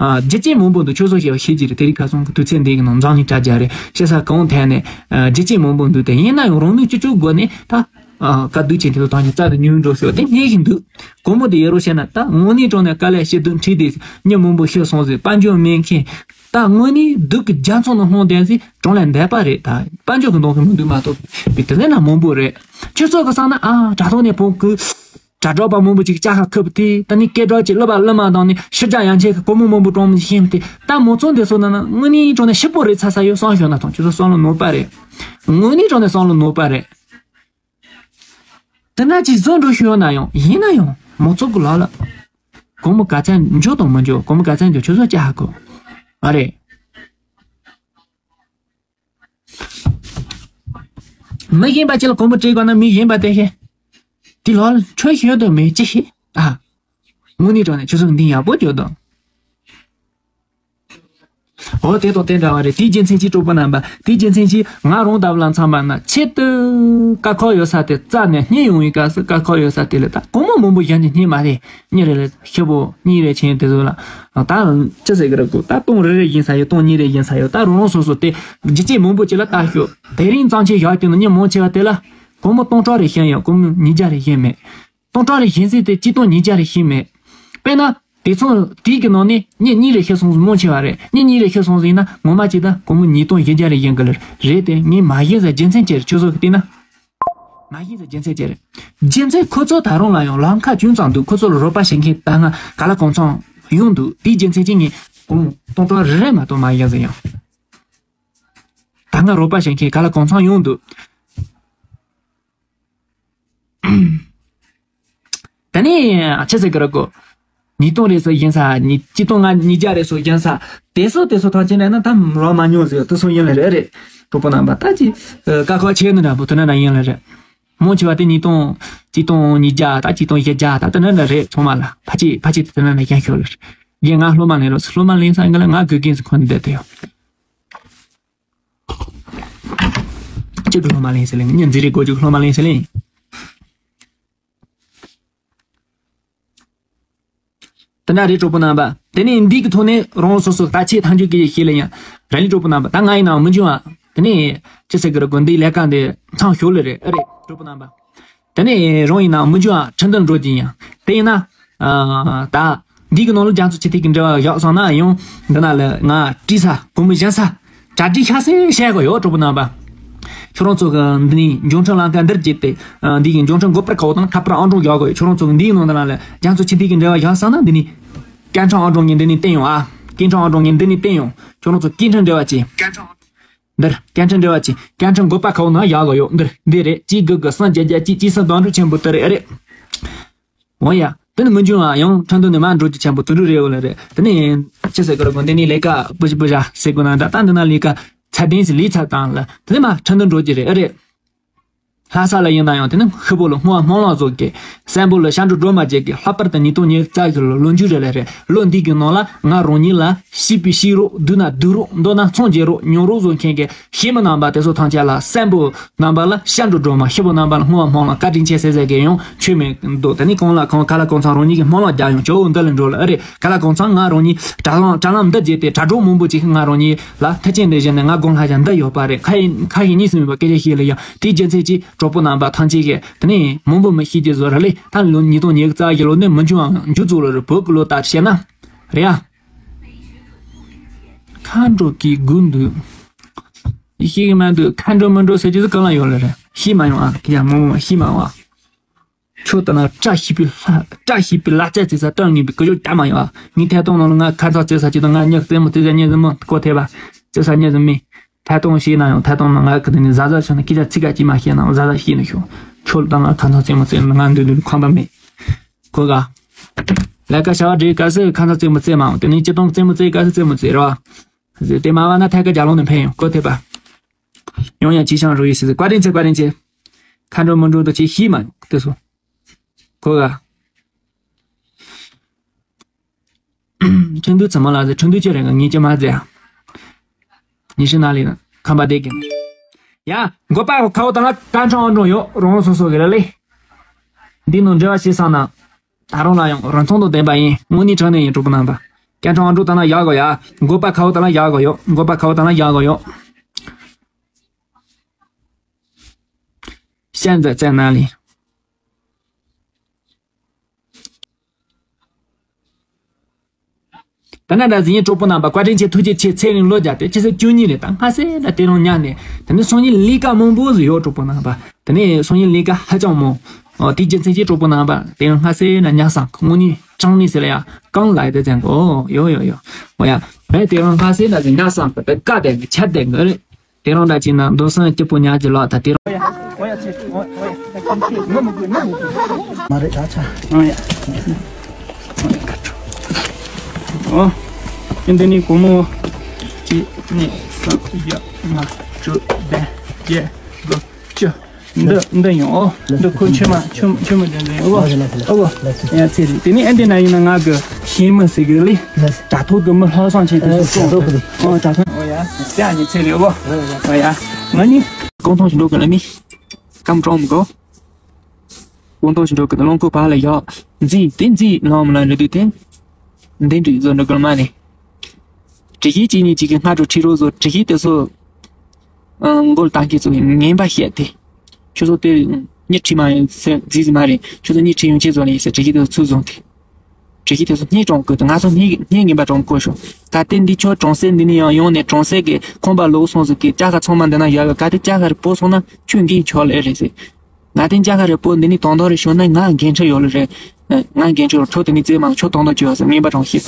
ཨ་རྒྱུ་རྐྱེན་མང་པོ་འདུག་ཁྱོད་ཚོ་ཞེས་པ་ཤེས་ཀྱི་རེད། དེ་རིང་ཁ་སང་གི་དུས་ཚོད་འདི་གི་ནང་འཛམ་གླིང་དྲ་རྒྱ་རེད་ཤེས་ས་གང་ཐད་ནས་ཨ་རྒྱུ་རྐྱེན་མང་པོ་འདུག་དེ་ཡིན་ན་ཡང་རང་ནུས་ཅི་ཅུག་སྒོ་ནས་ད་ཨ་དཀའ་སྡུག་ཅན་དེ་ཚོ་དང་ནི་རྩ་དུ་ཉུང་འགྲོ་ཤོག་དེ་རྙེད་བཞིན་འདུག་གོང་མོ་དེ་ཡེ་རོ་བཤད་ན་ད་དངོས་གནས་དྲང་ནས་དཀའ་ལས་ཞེ་སྡུག་འཕྲད་དེ་མྱི་མང་པོ་ཤི་སོང་ཟིག་དཔལ་འབྱོར་མེད་མཁན། ད་དངོས་གནས་སྡུག་གི་རྒྱ་མཚོ་ནང་ལྷུང་བསྡད་ཟིག་གྲོང་ལ་འདས་པ་རེད། ད་དཔལ་འབྱོར་གི་འདང་གི་མི་འདུག་མ་གཏོགས་པའི་དེ་ལས་ན་མང་པོ་རེད། ཁྱོད་ཚོ་གི་བསམ་ན་ཨ་དྲ་ཐོག་ནས་ཕོག་གི་དྲ་གྲོགས་པ་མང་པོ་ཅིག་ལྕགས་ཁ་ཁུབ་དེ་ད་ནི་སྐད་གྲགས་ཀྱི་གླུ་པ་གླུ་མ་དང་ནི་ཕྱི་རྒྱ་ཡན་ཆད་ཀྱི་སྒོར་མོ་མང་པོ་གྲོང་མི་ཤེས་དེ་ད་མོ་ཚོ་འདི་ཚོ་ན་ན་དངོས་གནས་དྲང་ནས་ཤི་པོ་རེད་ཚ་ས་ཡོད་བསམ་ཞོག་ན་ཐང་ཁྱོད་ཚོ་བསམ་བློ་ནོར་པ་རེད། དངོས་གནས་དྲང་ནས་བསམ་བློ་ནོར་པ་རེད། དེ་འདྲ་ཅིག་བཟོ་འགྲོ་ཤོད་ན་ཡང་ཡིན་ན་ཡང་མང་ཚོགས་ཀྱི་ལག་ལ་གོང་མོ་ག་ཚད་འཇོག་དང་མི་འཇོག་གོང་མོ་ག་ཚད་འཇོག་ཁྱོད་ཚོ་ཅི་ཧ་གོ་ཨ་རེད། མི་གཞན་པ་ཅིག་ལ་གོང་མོ་སྤྲད་དགོས་ན་མི་གཞན་པ་དེ་ཤེས། དེ་ལོག་ལ་ཆོས་ཤེས་དང་མེད་ཅི་ཤེས་ཨ། དངོས་གནས་དྲང་ནས་ཁྱོད་ཚོ་འདི་ཡག་པོ་འཇོག་དང་། འོ་དེ་དང་དེ་འདྲ་བ་རེད། དེའི་རྒྱུ་མཚན་གྱིས་གྲོགས་པོ་རྣམ་པ་དེའི་རྒྱུ་མཚན་གྱིས་ང་རང་ལྟ་བུ་ལ་མཚོན་པ་ན་ཆེད་དུ་དཀའ་ཁག་ཡོད་ས་དེ་རྩ་ནས་རྙེད་ཡོང་བའི་སྐབས་སུ་དཀའ་ཁག་ཡོད་ས་དེ་ལ་ད་སྒོར་མོ་མང་པོ་གཞན་གྱིས་རྙེད་མ་རེད། གཉིས་རེ་ལ་ཤི་བོ་གཉིས་རེ་ཆེན་དེ་ཚོ་ལ་ད་ཅི་ཟེར་གི་རེད་གོ་ད་སྟོང་རེ་རེ་ཡིན་ས་ཡོད་སྟོང་གཉིས་རེ་ཡིན་ས་ཡོད་ད་རང་རང་སོ་སོ་དེ་རྒྱུ་རྐྱེན་མང་པོ་ཅིག་ལ་ལྟ་ཤོག་དེ་རིང་གཙང་ཆེ་བཞག་རྒྱུ་ནི་མྱི་མང་ཆེ་བ་དེ་ལ་སྒོར་མོ་སྟོང་ཕྲག་རེ་ཤི་ཡོད་སྒོར་མོ་ཉིས་བརྒྱ་རེ་ཤི་མེད། སྟོང་ཕྲག་རེ་ཤི་ཟིན་ཏེ་གཅིག་སྟོང་ཉིས་བརྒྱ་རེ་ཤི་མེད། དཔེར་ན། དེ་ཚོ་དེའི་གི་ནང་ནས་མྱི་གཉིས་རེ་ཤི་སོང་ཟིན་མང་ཆེ་བ་རེད། མྱི་གཉིས་རེ་ཤི་སོང་ཟིན་ན་ངོ་མ་ཅིག་ད་སྒོར་མོ་ཉིས་སྟོང་བཞི་བརྒྱ་རེ་ཡིན་གི་ལ་རེད་དེ་ངས་མ་ཤེས་ཟེར་རྒྱུ་མཚན་ཅི་རེད་ཁྱོད་ཚོ་གི་བལྟས་ན། མ་ཤེས་ཟེར་རྒྱུ་མཚན་ཅི་རེད། རྒྱུ་མཚན་ཁོ་ཚོ་ད་རུང་ལ་ཡང་ལམ་ཁ་ཅུང་ཙམ་འདུག་ཁོ་ཚོ་ལ་རོགས་པ་བྱེད་མཁན་ད་སྔ་ག་ལ་གང་འཚམ་ཡོང་འདུག་དེའི་རྒྱུ་མཚན་ཅི་ངས་སྒོར་མོ་སྟོང་ཕྲག་རེ་རེ་མ་གཏོགས་མ་ཤེས་ཟེར་ཡང་། ད་སྔ་རོགས་པ་བྱེད་མཁན་ག་ལ་གང་འཚམ་ཡོང་འདུག་ད་ནི་ཆི་ཟེར་གི་རེད་གོ་ཉིས་སྟོང་རེ་སོ་ཡིན་ས་ཉི་གཅིག་སྟོང་ལྔ་ཉིས་བརྒྱ་རེ་སོ་ཡིན་ས་དེ་སོ་དེ་སོ་ཐང་ཆེན་ལ་ན་ད་རོ་མ་ཉོ་ཟེར་དེ་སོ་ཡིན་ལ་རེད་རེད། གྲོགས་པོ་རྣམ་པ་ད་ཅི་དཀའ་ཁག་ཆེ་ནི་འདྲ་པོ་དེ་ན་ན་ཡིན་ལ་རེད། མང་ཆེ་བ་དེ་ཉིས་སྟོང་གཅིག་སྟོང་ཉིས་བརྒྱ་ད་གཅིག་སྟོང་བཞི་བརྒྱ་ད་དེ་ན་ན་རེད་ཚང་མ་ལ་ཕ་ཆེ་ཕ་ཆེ་དེ་ན་ན་ཡང་ཤོར་ལ་རེད། ཡིན་ང་སློབ་མ་ལེན་ལོ་སློབ་མ་ལེན་ས་ཡིན་ག་ལ་ང་དགོས་གིན་སུ་ཁོན་བསྡད་དེ་ཡོད། གཅིག་གི་སློབ་མ་ལེན་ཟེར་ལེ་ངས་འཛིན་རེས་དགོས་རྒྱུ་སློབ་མ་ལེན་ཟེར་ལེ། དེ་འདྲ་རེད་གྲོགས་པོ་རྣམ་པ། དེ་ནས་འདི་གི་ཐོག་ནས་རང་སོ་སོ་ལྟ་ཆེད་ཐང་ཆུ་གི་ཤེས་ལེ་ཡང་རེད་ལེ་གྲོགས་པོ་རྣམ་པ། ད་ང་ཡིན་ནའང་མི་འཇུ་ཨ། དེ་ནས་ཅི་ཟེར་གི་རེད་གོ་འདིའི་ལས་ཀ་འདི་མཚམས་ཞོག་ལེ་རེད་ཨ་རེད་གྲོགས་པོ་རྣམ་པ། དེ་ནས་རང་ཡིན་ནའང་མི་འཇུ་ཨ་ཁྲིན་ཏུར་འགྲོ་གི་ཡིན་ཡང་དེ་ཡིན་ན། ད། འདི་གི་ནང་ལ་རྒྱ་མཚོ་ཆུ་ཐིགས་ཀྱི་འབྲེལ་བ་བཞག་སོང་ན་ཡང་འདི་ན་ལ་ང་བྲིས་ས་གོང་མི་གཞན་ས་གྲ་སྒྲིག་ཤ་སེ་བྱས་གོ་ཡོད་གྲོགས་པོ་རྣམ་པ། ཁྱོད་རང་ཚོ་གི་འདི་ནས་འབྱུང་ཁྲིམས་ལམ་ཁ་འདིར་བརྒྱུད་དེ་འདི་གི་འབྱུང་ཁྲིམས་འགོད་པར་ཁ་བོ་དང་འཁྲབ་པར་ཨང་གྲངས་བཞག་གོ་ཡོད། ཁྱོད་རང་ཚོ་གི་འདིའི་ནང་འདི་ན་ལ་རྒྱ་མཚོ་ཆུ་ཐིགས་ཀྱི་འབྲེལ་བ་བཞག་སོང་ན་འདི་ནས་སྐད་འཕྲིན་ཨང་གྲངས་ངས་འདི་ནས་བསྟན་ཡོང་ཨ། སྐད་འཕྲིན་ཨང་གྲངས་ངས་འདི་ནས་བསྟན་ཡོང་ཁྱོད་རང་ཚོ་སྐད་འཕྲིན་འབྲེལ་བ་ཅན། འདིར་སྐད་འཕྲིན་འབྲེལ་བ་ཅན་སྐད་འཕྲིན་འགོད་པར་ཁ་བོ་ནང་བཞག་གོ་ཡོད་འདིར་འདི་རེད་གཅིག་དགུ་དགུ་གསུམ་བརྒྱད་བརྒྱད་གཅིག་གཅིག་གསུམ་དང་དྲུག་ཆེན་པོ་དེ་རེད་ཨ་རེད། འོ་ཡ། དེ་ནི་མི་འཇུ་ཨ་ཡང་ཁྲིན་ཏུ་ནི་མ་འགྲོ་རྒྱུ་ཆེན་པོ་དུ་རུ་རེ་འོ་ལ་རེད། དེ་ནི་ཅི་ཟེར་གི་རེད་གོ་འདི་ནི་ལས་ཀ་པུ་ཞི་པུ་ཞ་ཟེར་གོ་ན་འདྲ་ད་འདི་ན་ལས་ཀ་ཚད་ལྡན་ཞིག་ལས་ཚར་དང་ལ་དེ་ནི་མ་ཁྲིན་ཏུ་འགྲོ་རྒྱུ་རེད་ཨ་རེད། ལྷ་ས་ལ་ཡིན་ན་ཡང་དེ་ནི་ཤི་བོ་ལ་སྔོ་བ་སྨོན་ལམ་བཟོ་གི་གསན་པོ་ལ་ཤ་འགྲོ་སྒྲོལ་མ་རྒྱལ་གི་ལྷག་པར་དུ་ཉིས་སྟོང་ཉི་ཤུ་རྩ་གི་ལོ་ལོ་མཇུག་རེ་ལ་རེད་ལོ་འདི་གི་ནང་ལ་ང་རང་ཉིད་ལ་ཤི་པའི་ཤི་རོགས་སྡུག་ན་སྡུག་རོགས་མདོར་ན་ཚོང་རྒྱག་རོགས་ཉོ་རོགས་བཟོ་མཁན་གི་ཤེས་མི་རྣམ་པ་དེ་ཚོ་ཐམས་ཅད་ལ་གསན་པོ་རྣམ་པ་ལ་ཤ་འགྲོ་སྒྲོལ་མ་ཤི་བོ་རྣམ་པ་ལ་སྔོན་བ་སྨོན་ལམ་བཀའ་དྲིན་ཆེ་ཟེར་ཟེར་གི་ཡང་ཆོས་མེད་འདུག་དེ་ནི་གང་ལ་གང་ག་ལ་གང་ཚང་རང་ཉིད་ཀྱི་སྨོན་ལམ་རྒྱག་ཡོང་ཇོ་བོ་འདི་ལ་འགྲོ་ལ་ཨ་རེད་ག་ལ་གང་ཚང་ང་རང་ཉིད་དྲ་ལམ་དྲ་ལམ་འདི་བརྒྱུད་དེ་དྲ་གྲོགས་མང་པོ་ཅིག་ང་རང་ཉིད་ལ་ཐུགས་རྗེ་འདི་བཞིན་ནས་ང་དགོངས་ལྷ་བྱ་འདི་ཡོད་པ་རེད་ཁ་ཡིན་ཁ་ཡིན་གཉིས་སུ་མེད་པ་སྐད་ཆ་བཤད་ལ་ཡང་དེའི་རྒྱུ་མཚན་གྱིས་གྲོགས་པོ་རྣམ་པ་ཐམས་ཅད་ཀྱིས་དེ་ནི་མང་པོ་མི་ཤེས་ཀྱི་བཟོ་ར་ལས་ད་ལོ་ཉིས་སྟོང་ཉི་ཤུ་རྩ་བཞི་ལོ་ནི་མི་འཇུ་ཨང་མཇུག་རྫོགས་ལ་རེད་བོད་ཀྱི་ལོ་ལྟར་བཤད་ན་རེད་ཨ། མཁའ་འགྲོ་གི་དགུ་འདུག་ཤེས་ཀྱི་མ་འདུག་མཁའ་འགྲོ་མི་འགྲོ་ཟེར་རྒྱུ་ཟིག་གང་ལ་ཡོད་ལ་རེད། ཤེས་མ་ཡོང་ཨ། ཁྱེད་ཡང་མང་མང་ཤེས་མ་ཡོང་ཨ། ཁྱོད་ལྟ་ན་བཀྲ་ཤིས་པའི་ལྷ་བཀྲ་ཤིས་པའི་ལ་རྩེ་རྩེ་ས་སྟོན་ངེས་པའི་སྐུ་ཞབས་བཀྲ་མ་ཡོང་ཨ། ངའི་ཐད་གཏོང་ནང་ལ་ང་ཁ་ཚ་རྩེ་ས་ཅི་དང་ང་སྙིང་རྩེ་མོ་རྩེ་ས་སྙིང་རྩེ་མོ་ཀོ་ཐེ་བ་རྩེ་ས་སྙིང་རྩེ་མི། ཐད་གཏོང་བྱས་ན་ཡང་ཐད་གཏོང་ནང་ང་གི་དེ་ནས་ཟ་ཟ་བྱས་ན་སྐད་ཆ་ཚིག་ག་གཅིག་མ་བཤད་ན་ཟ་ཟ་བཤད་ནས་ཤོག་ཁྱོད་དང་ང་ཁ་འཐོར་རྩེད་མོ་རྩེ་ན་ང་འདུག་འདུག་ཁོམ་པ་མེད། ཁོ་ག་ལས་ཀ་བྱ་བ་སྒྲིག་ག་སེ་ཁ་འཐོར་རྩེད་མོ་རྩེ་མ་འོང་། དེ་ནས་སྤྱིར་བཏང་རྩེད་མོ་རྩེ་ག་སེ་རྩེད་མོ་རྩེ་ར་བ། དེ་མ་བ་ན་ཐད་ཀ་རྒྱ་ལོང་ནས་ཕན་ཡོང་ཁོ་ཐེ་པ། ཡོང་ཡ་ཅི་ཤང་རུ་ཡི་སི་སི་བཀའ་དྲིན་ཆེ། བཀའ་དྲིན་ཆེ། ཁ་འགྲོ་མི་འགྲོ་དུ་ཅི་ཤི་མ་ཡོང་དེ་སོ། ཁོ་ག་ཁྲིན་ཏུའུ་ཚང་མ་ལ་ཟེར། ཁྲིན་ཏུའུ་ཅི་རེད་ག་ངས་ཅི་མ་ཟེར། ཉི་ཤུ་ན་ལི་ན་ཁམས་པ་དེ་གི། ཡ། འགོ་པ་ཁ་བོ་དང་ལ་ཀན་ཁྲང་ཨང་ཀྲོང་ཡོད། རོང་རོང་སོ་སོ་གི་ལ་ལེ། འདི་ནང་འབྲེལ་བ་བྱེད་སང་ན། ད་རུང་ལ་ཡང་རང་ཚོང་དང་ལྡན་པ་ཡིན། དངོས་གནས་དྲང་གནས་ཡིན་གྲོགས་པོ་རྣམ་པ། ཀན་ཁྲང་ཨང་ཀྲོང་དང་ལ་ཡག་གོ་ཡ། འགོ་པ་ཁ་བོ་དང་ལ་ཡག་གོ་ཡོད། འགོ་པ་ཁ་བོ་དང་ལ་ཡག་གོ་ཡོད། 现在在哪里？ ད་ནང་འདྲ་ཟིན་གྲོགས་པོ་རྣམ་པ་བཀའ་དྲིན་ཆེ་ཐུགས་རྗེ་ཆེ། ཚེ་རིང་ལོ་བརྒྱ་དེ་ཕྱི་ཚེས་བཅུ་གཉིས་རེད། ད་སྔ་སེ་ན་དེ་རིང་ཉག་ནས་དེ་ནས་སང་ཉིན་ལས་ཀ་མང་པོ་ཟིག་ཡོད་གྲོགས་པོ་རྣམ་པ། དེ་ནས་སང་ཉིན་ལས་ཀ་ཧ་ཅང་མང་། ཨོ་དེ་རྒྱུ་མཚན་གྱིས་གྲོགས་པོ་རྣམ་པ་དེ་རིང་སྔ་སེ་ན་ཉག་སང་དངོས་གནས་དྲང་གནས་ཟེར་ལ་ཡ་གང་ལ་ཡ་དེ་ཙང་གོ་ཡོ་ཡོ་ཡོ། ཨོ་ཡ་བས་དེ་རིང་སྔ་སེ་ན་ཟིན་ཉག་སང་གི་དེ་ཀ་དེ་གི་ཆ་དེ་གི་རེད། དེ་རང་འདྲ་བྱས་ན་མདོ་སང་སྐྱིད་པོ་ཉག་གི་ལག་ད་དེ་རང་། མ་རེད་ད་ཆ། ཨོ་ཡ། ཨོ། འདི་ནི་སྒོར་མོ། གཅིག་གཉིས་གསུམ་བཞི་ལྔ་དྲུག་བདུན་བརྒྱད་དགུ་བཅུ། འདི་འདི་ཡོང་ཨོ། འདི་ཁོ་ཆུ་མ་ཆུ་ཆུ་མ་འདྲ་འདྲ་ཡོང་ཨོ། ཨོ་ཨོ། ཡ་ཚེ་རིང་། དེ་ནི་ཨ་འདི་ན་ཡིན་ན་ང་གི་ཤེས་མི་ཟེར་གི་ལི། དྲ་ཐོག་གི་མི་ལྷག་བསམ་ཆེན་དེ་ཚོ་སོང་། ཨོ་དྲ་ཐོག་ཨོ་ཡ། ཡ་ནི་ཚེ་རིང་ཨོ། ཨོ་ཡ། ང་ནི་གོང་ཐང་ཞིག་འགྲོ་གི་ལ་མི། སྐམ་གྲོང་མི་གོ། དགུང་སྟོང་ཞིག་འགྲོ་གི་ལོང་ཁུ་བག་ལ་ཡག་འཛིན་དེ་འཛིན་ལོང་མ་ལ་རེ་དུས་དེ། འདི་འདྲི་བཟོ་འགྲོ་གི་མ་ནི། དྲི་ཡིས་གཅིག་གཉིས་གཅིག་གི་སྔ་དྲོ་ཁྲི་རོ་བཟོ་དྲི་ཡིས་དེ་ཚོ། མགོ་ལ་བཏང་གི་ཚོ་ངན་པ་བཤད་དེ། ཁྱོད་ཚོ་དེ་གཉིད་ཁྲི་མ་ཡིན་ཟེར་རྫིས་མ་རེད། ཁྱོད་ཚོ་གཉིད་ཁྲི་ཡོང་ཆེད་བཟོ་ལ་ཡིན་ཟེར་དྲི་ཡིས་དེ་ཚོ་ཚུར་བཟུང་དེ། དྲི་ཡིས་དེ་ཚོ་སྙིང་གྲོང་གི་ང་ཚོ་སྙིང་སྙིང་ངན་པ་གྲོང་གོ་ཤོག་ད་ལྟའི་འདི་ཆོ་གྲོང་གསེབ་འདི་ནས་ཡང་ཡོང་ནས་གྲོང་གསེབ་ཀྱི་ཁང་པ་ལོག་སོང་ཟིག་གི་ཅ་ག་ཚང་མ་འདི་ན་ཡོད་གི་ག་དེ་ཅ་ག་རེ་པོ་སོང་ན་ཁྱོད་འགན་ཆོག་ལེ་རེད་ཟེར། ང་དེ་ཅ་ག་རེ་པོ་འདི་ནས་དོན་དག་རེ་ཤོར་ན་ང་འགན་འཁྲི་ཡོད་ལེ་རེད། ང་འགན་འཁྲི་ཡོད་ཁྲོ་དེ་ནས་རྩེད་མང་ཆོ་དོན་དག་ཅི་ཡོད་ཟེར་ངན་པ་གྲོང་ཤེས་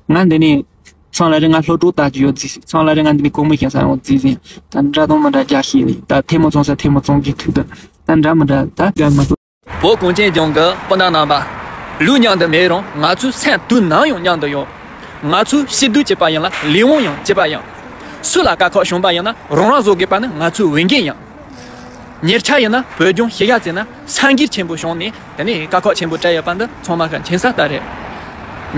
ད། ང་འདི་ནས་ཚང་ལ་རེ་ང་སློབ་གྲོགས་ལྟ་ཅི་ཡོད་རྫིས་ཚང་ལ་རེ་ང་འདི་ནས་གོ་མི་ཤེས་ས་ཡོང་རྫིས་ཟིན་ད་འདྲ་དང་མི་འདྲ་རྒྱ་ཤེས་ད་ཐེ་མོ་ཚོང་ས་ཐེ་མོ་ཚོང་གི་ཐུག་ད་ད་འདྲ་མི་འདྲ་ད་རྒན་མ་བོད་གངས་ཅན་ལྗོངས་ཀྱི་སྤུན་ཟླ་རྣམ་པ། ལུས་མཉམ་དུ་མེད་རུང་ང་ཚོའི་སེམས་དུས་ནམ་ཡང་མཉམ་དུ་ཡོད། ང་ཚོའི་སྐྱིད་སྡུག་གཅིག་པ་ཡིན་ལ་ལས་དབང་ཡང་གཅིག་པ་ཡིན། སུ་ལ་དཀའ་ཁག་བྱུང་པ་ཡིན་ན་རང་རང་བཟོ་དགོས་པ་ནི་ང་ཚོའི་འོས་འགན་ཡིན། ཉེ་ཆར་ཡིན་ན་བོད་ལྗོངས་ཤི་ཡ་ཙེ་ན་ས་འགུལ་ཆེན་པོ་བྱུང་ནས་དེ་ནས་དཀའ་ཁག་ཆེན་པོ་སྤྲད་ཡོད་པ་འདི་ཚང་མ་གི་མཁྱེན་གསལ་ལྟར་རེད།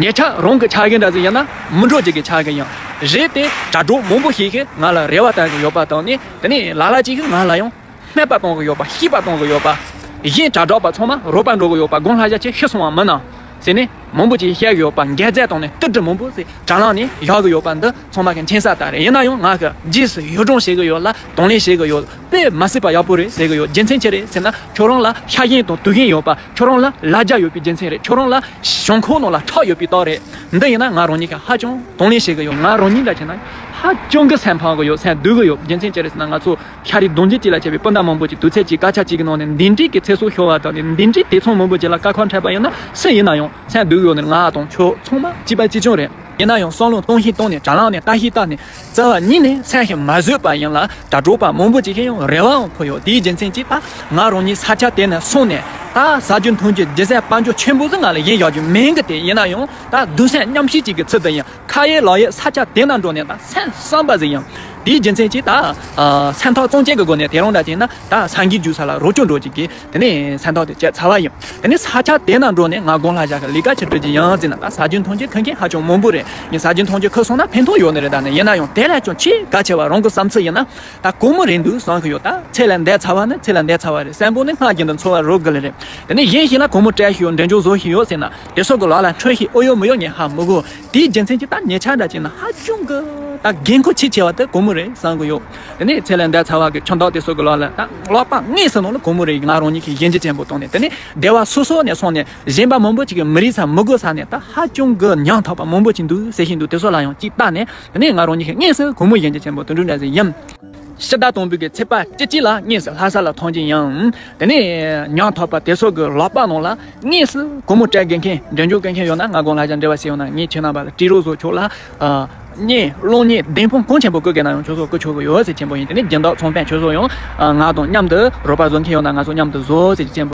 ཉེ་ཆར་རང་གི་ཆ་གི་འདྲ་ཟིག་ཡིན་ན་མི་འགྲོ་རྒྱུ་གི་ཆ་གི་ཡིན། རེད་དེ་དྲ་གྲོགས་མང་པོ་ཞིག་གིས་ང་ལ་རེ་བ་བཏང་གི་ཡོད་པ་དང་ནི་དེ་ནས་ལ་ལ་ཅིག་གིས་ང་ལ་ཡང་། སྨད་པ་གཏོང་གི་ཡོད་པ་ཤེས་པ་གཏོང་གི་ཡོད་པ། གཞན་དྲ་གྲགས་པ་ཚང་མ་རོགས་པ་འགྲོ་གི་ཡོད་པ་དགོངས་ལྷ་བཞག་ཆེ་ཤི་སོང་བ་མིན་ནམ། ཟེར་ནས་མང་པོ་ཅིག་བཤད་གི་ཡོད་པ་འགལ་རྫས་བཏང་ནས་ཏི་ཏི་མང་པོ་ཟེར་དྲ་ལམ་ནས་བཞག་གི་ཡོད་པ་འདི་ཚང་མ་གི་མཁྱེན་གསལ་ལྟར་རེད། ཡིན་ན་ཡང་ང་གི་རྗེས་སུ་ཡུལ་སྦྱོང་བྱེད་གི་ཡོད་ལ་གདོང་ལེན་བྱེད་གི་ཡོད་དཔེ་མ་སྲིད་པ་ཡག་པོ་རེད་ཟེར་གི་ཡོད། རྒྱུ་མཚན་ཅི་རེད་ཟེར་ན་ཁྱོད་རང་ལ་ཤ་ཞེན་དང་དུག་ཞེན་ཡོད་པ་ཁྱོད་རང་ལ་ལ་རྒྱ་ཡོད་པའི་རྒྱུ་མཚན་རེད། ཁྱོད་རང་ལ་ཞོགས་ཁོག་ནང་ལ་ཁྲག་ཡོད་པའི་རྟགས་རེད། འདི་ཡིན་ན་ང་རང་ཉིད་ཀྱིས་ཧ་ཅང་གདོང་ལེན་བྱེད་གི་ཡོད། ང་རང་ཉིད་འདྲ་བྱས་ན་ཧ་ཅང་གི་སེམས་ཕམ་གི་ཡོད། སེམས་སྡུག་གི་ཡོད། རྒྱུ་མཚན་ཅི་རེད་ཟེར་ན་ང་ཚོ་ཤ་རུས་གདུང་རྒྱུད་གཅིག་ལ་བྱས་པའི་སྤུན་ཟླ་མང་པོ་ཅིག་དུས་ཚོད་གཅིག་སྐད་ཆ་གཅིག་གི་ནང་ནས་འདི་འདྲའི་གི་ཚེ་སྲོག་ཤོར་བ་དང་ནི་འདི་འདྲའི་དེ་མཚུངས་མང་པོ་ཅིག་ལ་དཀའ་ཁག་འཕྲད་པ་ཡིན་ན་སུ་ཡིན་ན་ཡང་སེམས་སྡུག་གི་ཡོད་ནི་ང་དང་ཁྱོད་ཚང་མ་གཅིག་པ་གཅིག་རྐྱང་རེད། ཡིན་ན་ཡང་བསམ་བློ་གཏོང་ཤེས་བཏང་ནས་དྲ་ལམ་ནས་ལྟ་ཤེས་ལྟ་ནས་རྩ་བ་ཉིད་ནས་སེམས་ཤིག་མ་བཟོད་པ་ཡིན་ལ་དྲ་གྲོགས་པ་མང་པོ་ཅིག་གིས་ཡང་རེ་བའང་ཕུལ་ཡོད། དེའི་རྒྱུ་མཚན་གྱིས་ད་ང་རང་ཉིད་ས་ཆ་དེ་ནས་སོང་ནས་ད་ཟ་རྒྱུ་འཐུང་རྒྱུ་རྒྱུ་ཟས་དཔལ་འབྱོར་ཆེན་པོ་ཟིག་ང་ལ་ཡིན་ཡག་རྒྱུ་མིན་གི། དེ་ཡིན་ན་ཡང་ད་སྡུག་སེམས་མཉམ་སྐྱེད་ཅིག་གི་ཚུལ་དུ་ཡིན། ཁ་ཡེ་ལག་ཡེ་ས་ཆ་དེ་ན་འགྲོ་ནས་ད་སེམས་བསམ་པ་ཟིག་ཡིན། དེའི་རྒྱུ་མཚན་གྱིས་ད་སེམས་ཐག་གཙང་བཅད་ཀྱི་སྒོ་ནས་དེ་རིང་འདྲ་བྱས་ན་ད་སངས་རྒྱས་རྒྱུ་ས་ལ་རོགས་སྐྱོར་འགྲོ་ཅིག་གིས་དེ་ནས་སེམས་ཐག་དེ་བཅད་ཚར་བ་ཡིན། དེ་ནས་ས་ཆ་དེ་ན་འགྲོ་ནས་ང་དགོང་ལྷ་ཞག་གི་ལས་ཀ་ཆི་སྤྲོད་ཀྱི་ཡང་ཟེར་ན་ད་ཟ་རྒྱུ་འཐུང་རྒྱུ་ཁུར་མཁན་ཧ་ཅང་མང་པོ་རེད། ངས་ཟ་རྒྱུ་འཐུང་རྒྱུ་ཁུར་སོང་ན་ཕན་ཐོགས་ཡོད་ནི་རེད། ད་ནི་ཡིན་ན་ཡང་དེ་ལས་ཀྱང་ཆེས་གལ་ཆེ་བ་རང་གི་བསམ་ཚུལ་ཡིན་ན། ད་གོ་མོ་རེད་འདུག་བསམ་གི་ཡོད། ད་ཚེ་ལས་འདས་ཚར་བ་ནི་ཚེ་ལས་འདས་ཚར་བ་རེད། སེམས་པོ་ནི་སྔར་བཞིན་དུ་འཚོ་བ་རོལ་དགོས་ལེ་རེད། དེ་ནས་གཞན་ཞིག་ལ་གོ་མོ་སྤྲད་ཤི་ཡོད་འདྲེན་འཇོག་བཟོ་ཤི་ཡོད་ཟེར་ན་དེ་སོགས་ཀྱི་ལག་ལ་འཕྲོད་ཤི་ཨོ་ཡོད་མི་ཡོད་ངས་ཧ་མི་གོ། དེའི་རྒྱུ་མཚན་གྱིས་ད་ཉེ་ཆར་འདྲ་བྱས་ན་ཧ་ཅང་གི་ད་འགན་ཁུར་ཆེས་ཆེ་བ་དེ་གོ་མོ་རེད་བསམ་གི་ཡོད། དེ་ནས་ཚེ་ལས་འདས་ཚར་བ་གི་ཁྱིམ་བདག་དེ་སོགས་ཀྱི་ལག་ལ་ད་ལག་པ་དངོས་སུ་ནང་ལ་གོ་མོ་རེད། ང་རང་ཉིད་ཀྱིས་ཡིད་ཆེས་ཆེན་པོ་བཏང་ནས་དེ་ནས་སྡེ་བ་སོ་སོ་ནས་སོང་ནས་གཞན་པ་མང་པོ་ཅིག་གིས་མི་རིགས་ས་མི་དགོས་ས་ནས་ད་ཧ་ཅང་གི་ཉམ་ཐག་པ་མང་པོ་ཅིག་འདུག་ཟེར་བཞིན་འདུག་དེ་སོགས་ལ་ཡང་ཅིག་བལྟས་ནས། དེ་ནས་ང་རང་ཉིད་ཀྱིས་དངོས་སུ་གོ་མོ་ཡིན་གྱི་ཆེན་པོ་དུད་འགྲོ་འདྲ་ཟིག་ཡིན། ཕྱི་ཟླ་དང་པོའི་གི་ཚེས་པ་བཅུ་གཅིག་ལ་དངོས་སུ་ལྷ་ས་ལ་ཐོན་གྱི་ཡིན། དེ་ནས་ཉམ་ཐག་པ་དེ་ཚོ་གི་ལག་པ་ནང་ལ་དངོས་སུ་གོ་མོ་སྤྲད་དགོས་མཁན་འདྲེན་འཇོག་དགོས་མཁན་ཡོད་ན་ང་དགོང་ལྷ་ཞག་འབྲེལ་བ་བྱས་ཡོང་ན་ངས་ཁྱེད་རྣམ་པ་ལ་སྤྲད་རོགས་བཟོ་ཆོག་ལ། ཨ་ རྙེད་སློང་རྙེད་བདེན་དཔང་གང་ཆེན་པོ་བསྐུར་གི་ན་ཡང་ཁྱོད་ཚོ་བསྐུར་ཆོག་གི་ཡོད་ཟེར་ཆེན་པོ་ཡིན། དེ་ནས་སྦྱིན་བདག་ཚོང་དཔོན་ཁྱོད་ཚོ་ཡང་ང་དང་མཉམ་དུ་རོགས་པ་བཟོ་མཁན་ཡོད་ན་ང་ཚོ་མཉམ་དུ་བཟོ་ཟེར་ཆེན་པོ།